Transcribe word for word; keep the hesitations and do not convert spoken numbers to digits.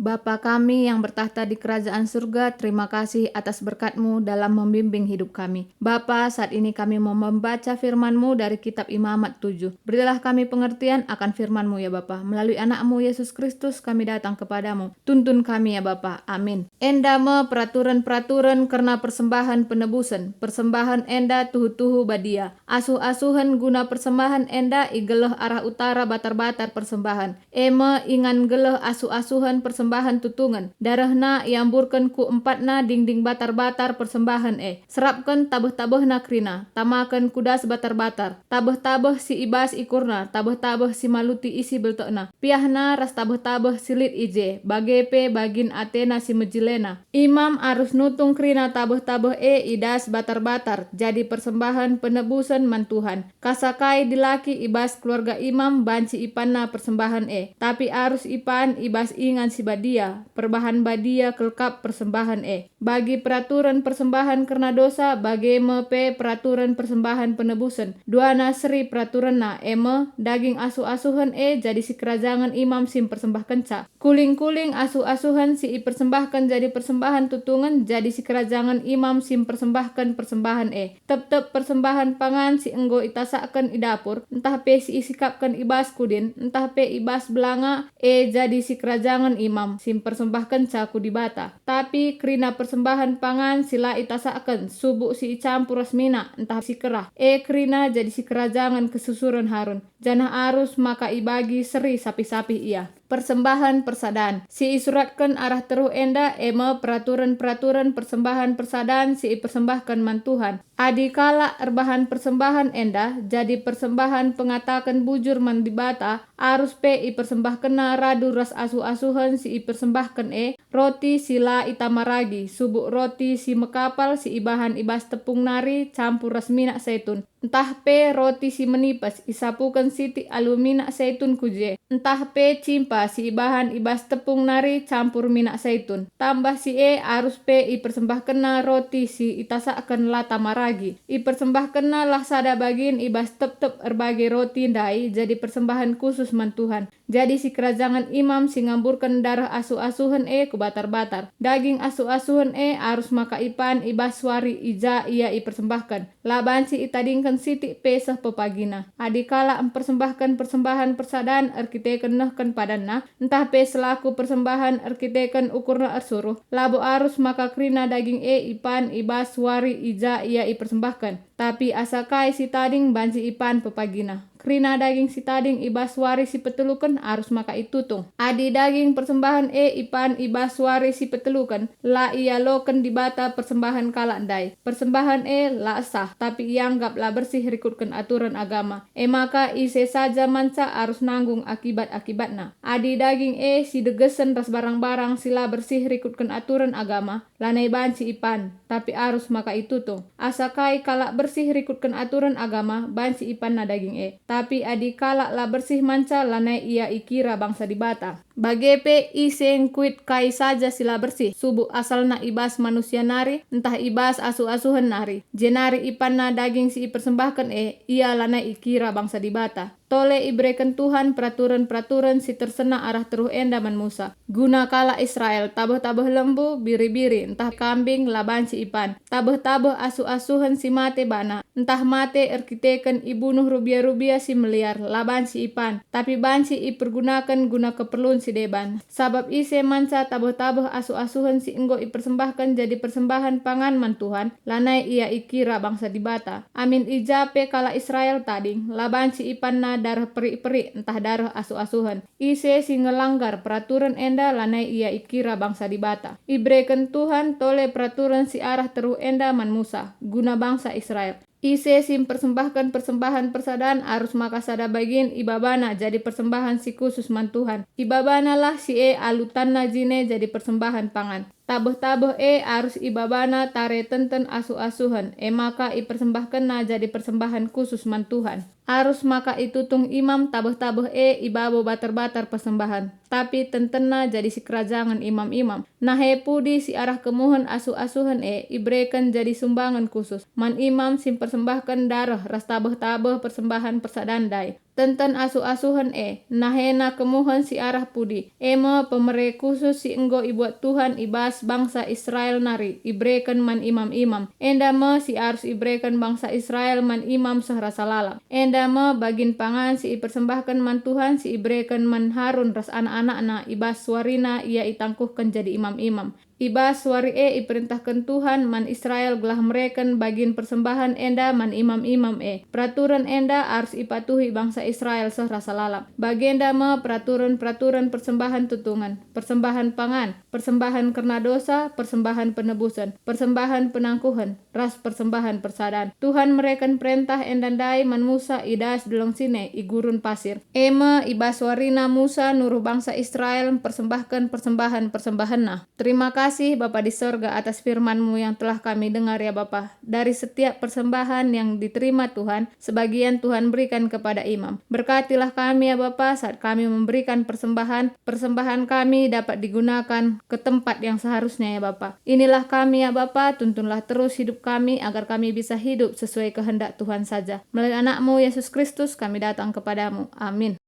Bapa kami yang bertakhta di kerajaan surga, terima kasih atas berkat-Mu dalam membimbing hidup kami. Bapa, saat ini kami mau membaca firman-Mu dari kitab Imamat tujuh. Berilah kami pengertian akan firman-Mu, ya Bapa. Melalui Anak-Mu, Yesus Kristus, kami datang kepada-Mu. Tuntun kami, ya Bapa. Amin. Enda me peraturen-peraturen kerna persembahan penebusen. Persembahan enda tuhu-tuhu badia. Asuh-asuhen guna persembahan enda igeleh arah utara batar-batar persembahan. E me ingan geleh asuh-asuhen persembahan tutungen. Darehna iamburken ku empatna dingding batar-batar persembahan e. Serapken tabeh-tabehna kerina, tamaken ku das batar-batar. Tabeh-tabeh si i bas ikurna, tabeh-tabeh si maluti isi beltekna. Piahna ras tabeh-tabeh si lit i je, bage pe bagin atena si mejilena. Imam arus nutung kerina tabeh-tabeh e i das batar-batar, jadi persembahen penebusen man Tuhan. Kasakai dilaki i bas keluarga imam banci ipanna persembahen e, tapi arus ipan i bas ingan si badia, perbahan badia kelkap persembahen e. Bagi peraturen persembahen kerna dosa, bage me pe peraturen persembahen penebusen. Duana seri peraturenna, e me, daging asuh-asuhen e jadi sikerajangen imam si mpersembahkenca. Kuling-kuling asuh-asuhen si ipersembahken jadi persembahen tutungen jadi sikerajangen imam si mpersembahken persembahen e. Tep-tep persembahen pangan si enggo itasakken i dapur, ntah pe si isikapken i bas kudin, ntah pe i bas belanga, e jadi sikerajangen imam si mpersembahkenca ku Dibata. Tapi kerina persembahen pangan si la itasakken, subuk si icampur ras minak, ntah si kerah, e kerina jadi sikerajangen kesusuren Harun, janah arus maka ibagi seri sapih-sapih ia. Persembahen persadan. Si isuratken arah teruh enda e me peraturen-peraturen persembahen persadan si ipersembahken man Tuhan. Adi kalak erbahan persembahen enda jadi persembahen pengataken bujur man Dibata, arus pe ipersembahkenna radu ras asuh-asuhen si ipersembahken e, roti si la itama ragi, subuk roti si mekapal si ibahan i bas tepung nari campur ras minak saitun, ntah pe roti si menipes isapuken sitik alu minak saitun ku je, ntah pe cimpa si ibahan i bas tepung nari campur minak saitun. Tambah si e arus pe ipersembahkenna roti si itasakken la tama ragi. Ipersembahkennalah sada bagin i bas tep-tep erbage roti ndai jadi persembahen khusus man Tuhan. Jadi sikerajangen imam si ngamburken dareh asuh-asuhen e ku batar-batar. Daging asuh-asuhen e arus maka ipan i bas wari i ja ia ipersembahken. La banci itadingken sitik pe seh pepagina. Adi kalak mpersembahken persembahen persadan erkiteken nehken padanna, ntah pe selaku persembahen erkiteken ukurna ersuruh, labo arus maka kerina daging e ipan i bas wari i ja ia ipersembahken. Tapi asa kai si tading banci ipan pepagina. Kerina daging si tading i bas wari si peteluken arus maka itutung. Adi daging persembahen e ipan i bas wari si peteluken, la ialoken Dibata persembahen kalak ndai. Persembahen e la sah, tapi ianggap la bersih rikutken aturen agama. E maka ise saja manca arus nanggung akibat-akibatna. Adi daging e si degesen ras barang-barang si la bersih rikutken aturen agama, lanai banci ipan, tapi arus maka itutung. Asa kai kalak bersih rikutken aturen agama, banci ipanna daging e. Tapi adi kalak la bersih manca, lanai ia ikira bangsa Dibata. Bage pe ise ngkuit kai saja si la bersih, subuk asalna i bas manusia nari, ntah i bas asuh-asuhen nari, jenari ipanna daging si ipersembahken e, ia lanai ikira bangsa Dibata. Tole ibereken Tuhan peraturen-peraturen si tersena arah teruh enda man Musa. Guna kalak Israel, tabeh-tabeh lembu, biri-biri, ntah kambing, la banci ipan. Tabeh-tabeh asuh-asuhen si mate bana, ntah mate erkiteken ibunuh rubia-rubia si meliar, la banci ipan, tapi banci ipergunaken guna keperlun si deban. Sabap ise manca tabeh-tabeh asuh-asuhen si enggo ipersembahken jadi persembahen pangan man Tuhan, lanai ia ikira bangsa Dibata. Amin i ja pe kalak Israel tading, la banci ipanna dareh perik-perik ntah dareh asuh-asuhen. Ise si ngelanggar peraturen enda lanai ia ikira bangsa Dibata. Ibereken Tuhan tole peraturen si arah teruh enda man Musa, guna bangsa Israel. Ise si mpersembahken persembahen persadan arus maka sada bagin ibabana jadi persembahen si khusus man Tuhan. Ibabanalah si e alu tanna jine jadi persembahen pangan. Tabeh-tabeh e arus ibabana tare tenten asuh-asuhen, e maka ipersembahkenna jadi persembahen khusus man Tuhan. Arus maka itutung imam tabeh-tabeh e i babo batar-batar persembahen, tapi tentenna jadi sikerajangen imam-imam. Nahe pudi si arah kemuhen asuh-asuhen e ibereken jadi sumbangen khusus man imam si mpersembahken dareh ras tabeh-tabeh persembahen persadan ndai. tenten asuh-asuhen e, nahena kemuhen si arah pudi, e me pemere khusus si enggo ibuat Tuhan i bas bangsa Israel nari, ibereken man imam-imam. Enda me si arus ibereken bangsa Israel man imam seh rasa lalap. Enda me bagin pangan si ipersembahken man Tuhan si ibereken man Harun ras anak-anakna i bas suarina ia itangkuhken jadi imam-imam. I bas wari e iperentahken Tuhan man Israel gelah mereken bagin persembahen enda man imam-imam e. Peraturen enda arus ipatuhi bangsa Israel seh rasa lalap. Bagenda me peraturen-peraturen persembahen tutungen, persembahen pangan, persembahen kerna dosa, persembahen penebusen, persembahen penangkuhen, ras persembahen persadan. Tuhan mereken perentah enda ndai man Musa i das Deleng Sinai i gurun pasir. E me i bas warina Musa nuruh bangsa Israel mpersembahken persembahen-persembahenna. Terima kasih, Bapa di sorga, atas firman-Mu yang telah kami dengar, ya Bapa. Dari setiap persembahan yang diterima Tuhan, sebagian Tuhan berikan kepada imam. Berkatilah kami, ya Bapa, saat kami memberikan persembahan, persembahan kami dapat digunakan ke tempat yang seharusnya, ya Bapa. Inilah kami, ya Bapa, tuntunlah terus hidup kami agar kami bisa hidup sesuai kehendak Tuhan saja. Melalui Anak-Mu, Yesus Kristus, kami datang kepada-Mu. Amin.